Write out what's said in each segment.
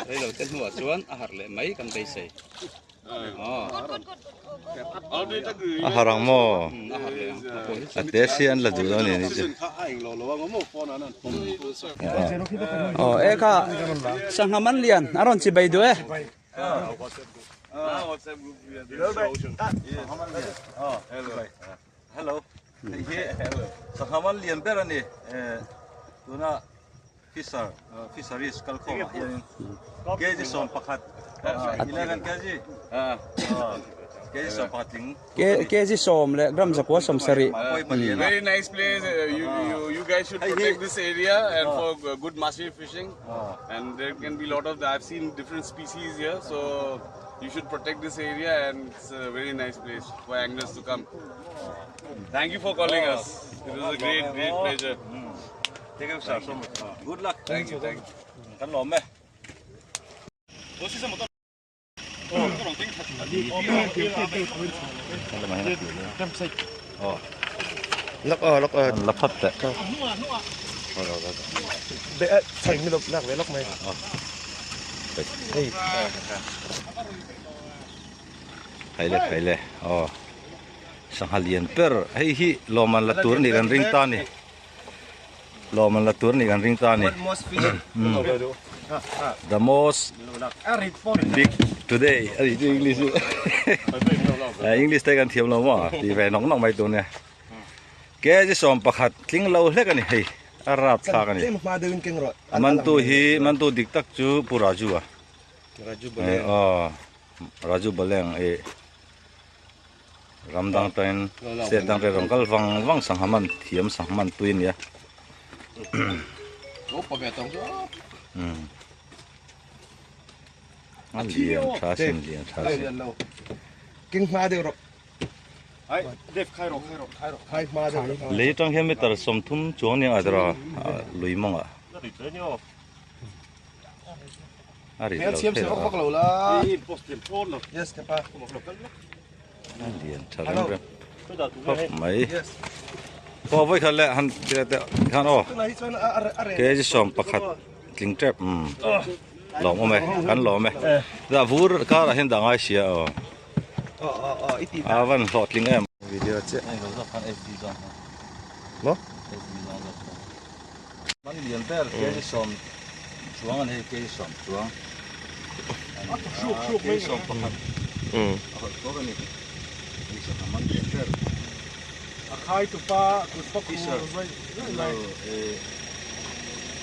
Reilo te hnuah chuan a harh leh mai kan beisei. A harh ang maw? A te si an la duh lo ni ni chu. Aw e kha sangha man lian a rawn chi bai duh e. Hello hei hi sangha man lian ber a ni tuna Fisher fisheries kalkhawm ah hianin kg 11 11 kg kg 11 tling kg 10 leh gram zakua 70 Very nice place you you you guys should protect this area and for good massive fishing and there can be lot of I've seen different species here so you should protect this area and it's a very nice place for anglers to come thank you for calling us it was a great great pleasure Thank you sir so much. Good luck. Thank you thank you. Kan lawm e. Lak aw lak aw. La phat teh. Be chhai mi lak ve lak mai. Hei. Khai le khai le. Aw. Sangha lian ber hei hi lawman la tur ni kan ring ta ni. Lawm an la tur nih kan ring ta a ni. The most big today a ni chu English chu. English te kan thiam lo maw tih ve nawk nawk mai tur nia. Kg 11 tling lo hlek a ni hei a rap thlak a ni. Mantu hi mantu dik tak chu Pu Raju a. Aw Raju Baleng e. Ram dang atangin state dang te rawn kal vang vang sangha man thiam sangha man tui a nia. A lian tha sin lian tha sin. King hma deuh rawh. Khai hma deuh rawh. Lei atang hian meter 30 chuang nia adra lui mawngah. A rit lo thei lo. A lian tha rem rem khawp mai. Aw vawi khat leh han tih teh khan aw kg 11 tling tep umm lawm awm e kan lawm e dah vur karah hian dah ngai sia aw a van hlawhtling em. Video chiah. Maw? Man lian ber kg 10 chuang a ni hei kg 10 chuang kg 11 a hawlh tawk a ni hei sangha man lian ber a khai tupa kut pa khur lo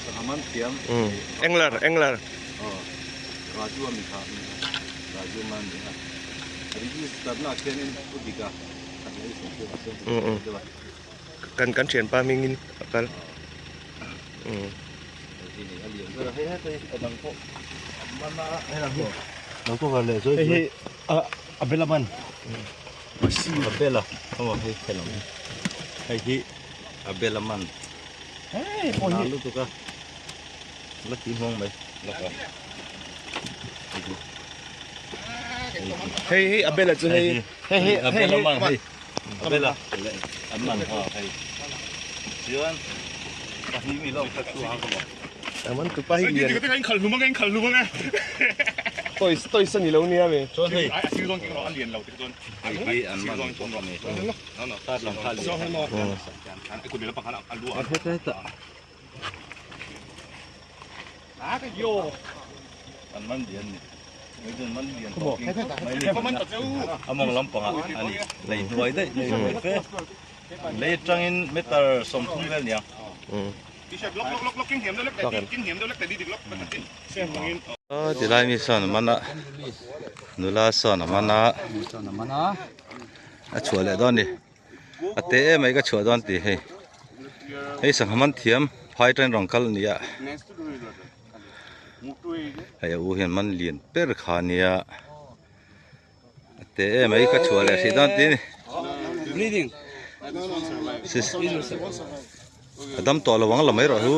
sangha man thiam angler angler Raju a mi kha Raju man ni a register na khianin u dika kan kan thianpa hmingin a kal hei hi a bela man a bela aw hei thel ang hei hi a bela man hei pawh hi lutuk a la ti hmawng mai laka hei hi a bela chu hei hei hi a bela man hei A bela an man ha hei chuan pahnih mi lawng kha chu a ka maw. A man tupa hi lian. Ka in khal hlum ang in khal hlum ang e. Toys toys a ni lo nia mi. Chuan hei a sir zawn keng rawh a lian lo te chuan. Hei hi an man bawk a ni. Tar lam kha lian. A kut leh pakhat a lu a. Heta heta. A ka yo. An man lian ni. Mai chuan man lian tawk in mai ni a mawng lampangah a ni lei hnuai daih lei hnuai fe lei atangin meter 30 vel nia. Aw tilai mi sawn a man a nula sawn a man a a chhuah leh dawn a ni a te em mai ka chhuah dawn tih hei hei sangha man thiam phai train rawn kal a ni a. Hei a u hian man lian ber kha a nia a te em mai ka chhuah leh hrih dawn tih a ni a dam tawh lo ang la mai rawh hu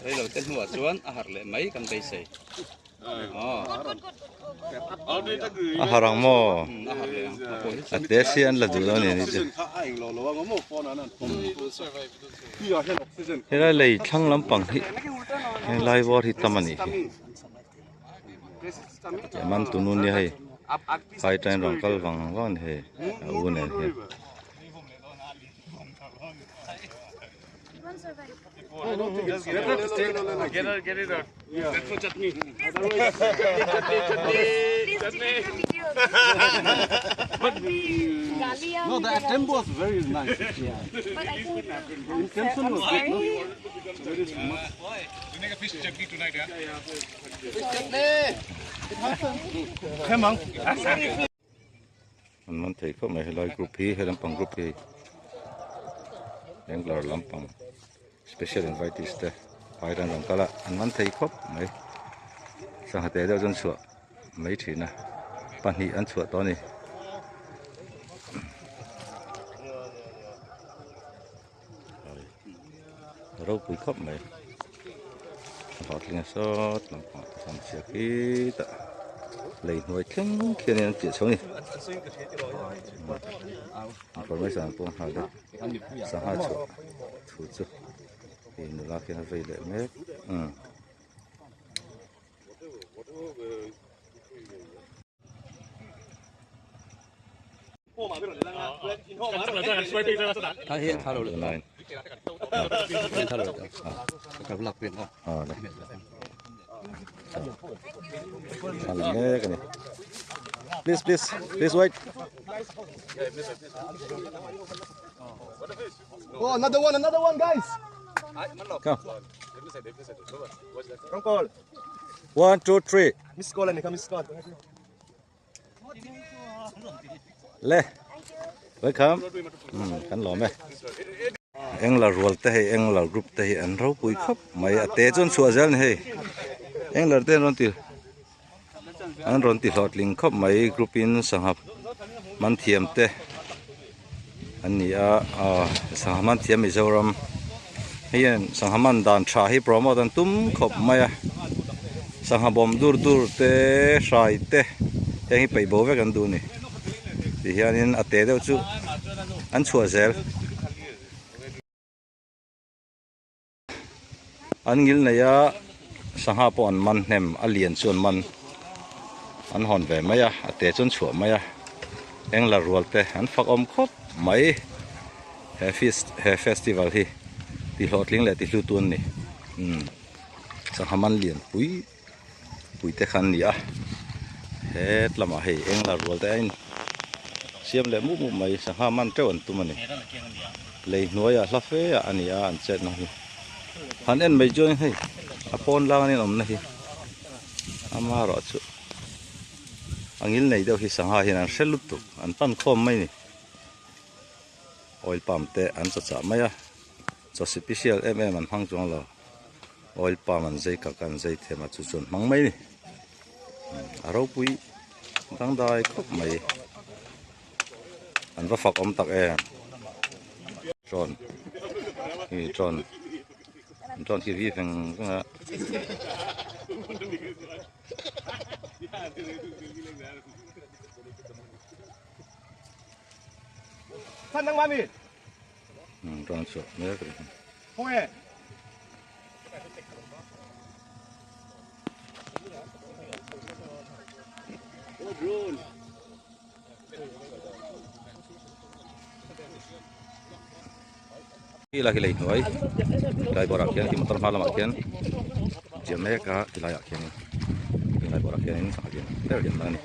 Reilo te hnuah chuan a harh leh mai kan beisei. A har ang maw? A te si an la duh lo ni ni chu. Helai lei thlang lampang hi helai bawr hi tam a nih hi. Man tunu nia hei phai tain rawn kal vang vang a ni hei a u nen hian. An man thei khawp mai helai group hi he lampang group hi Bangalore lampang special invitees te phai ran rawn kal a an man thei khawp mai sangha te deuh chuan chhuah mai thin a pahnih an chhuah tawh a ni. Ropui khawp mai hlawhtling a sawt lampang ah te khan chhia khitah lei hnuai thleng khian in an chiah chho a ni information an pawh nghal a sangha chhuah thu chu hei nula khian a vei leh mek umm. Please, please, please wait. Oh, another one, another one, guys. Come. Call. 1, 2, 3. Miss call ani, miss call. Le. Welcome. Kan lawm e. Engla rual te hei Engla group te hi an ropui khawp mai a te chuan chhuah zel ni hei. Engla te an rawn ti an rawn ti hlawhtling khawp mai group in sangha man thiam te an ni a sangha man thiam Mizoram hei hian sangha man dan tha hi promote an tum khawp mai a sangha bawm dur dur te hrai te heng hi peih bo vek an duh a ni ti hianin a te deuh chu an chhuah zel. An ngil nei a sangha pawh an man hnem a lian chu an man an hawn ve mai a a te chu an chhuah mai a eng la rual te an fak awm khawp mai he feast he festival hi ti hlawhtling leh ti hlu tu an ni umm sangha man lian pui pui te kha an ni a het lamah hei eng la rual te a in siam leh mup mup mai sangha man teuh an tum a ni lei hnuaiah hla fe ah a ni a an chetna hi han en mai chuan hei a pawn lang an inawmna hi amaherawh chu a ngil nei deuh hi sangha hian an hre lutuk an pan khawm mai a ni oil palm te an chawchah mai a chaw sipisial em em an hmang chuang lo. Oil palm an zei kak a an zei them a chu chu an hmang mai a ni a ropui dangdai khawp mai an va fak awm tak em drone hi drone drone khi vi veng veng a. Drone chhuah mek a ni. Khi lai khi lei hnuai tilai bawrah khian khi motor hma lamah khian chiah mek a tilaiah khianin tilai bawrah khianin sangha lian ber lian tak a ni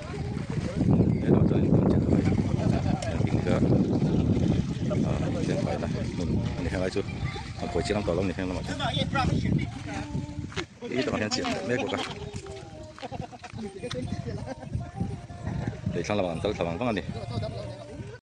helamah chuan in chiah fai engtin kha ah chiah faina hmun a ni helai chu. A kawi chiang tawh lo ni heng lamah chuan ih lamah hian chiah mek bawk a lei thlang lamah an kal thla vang vang a ni.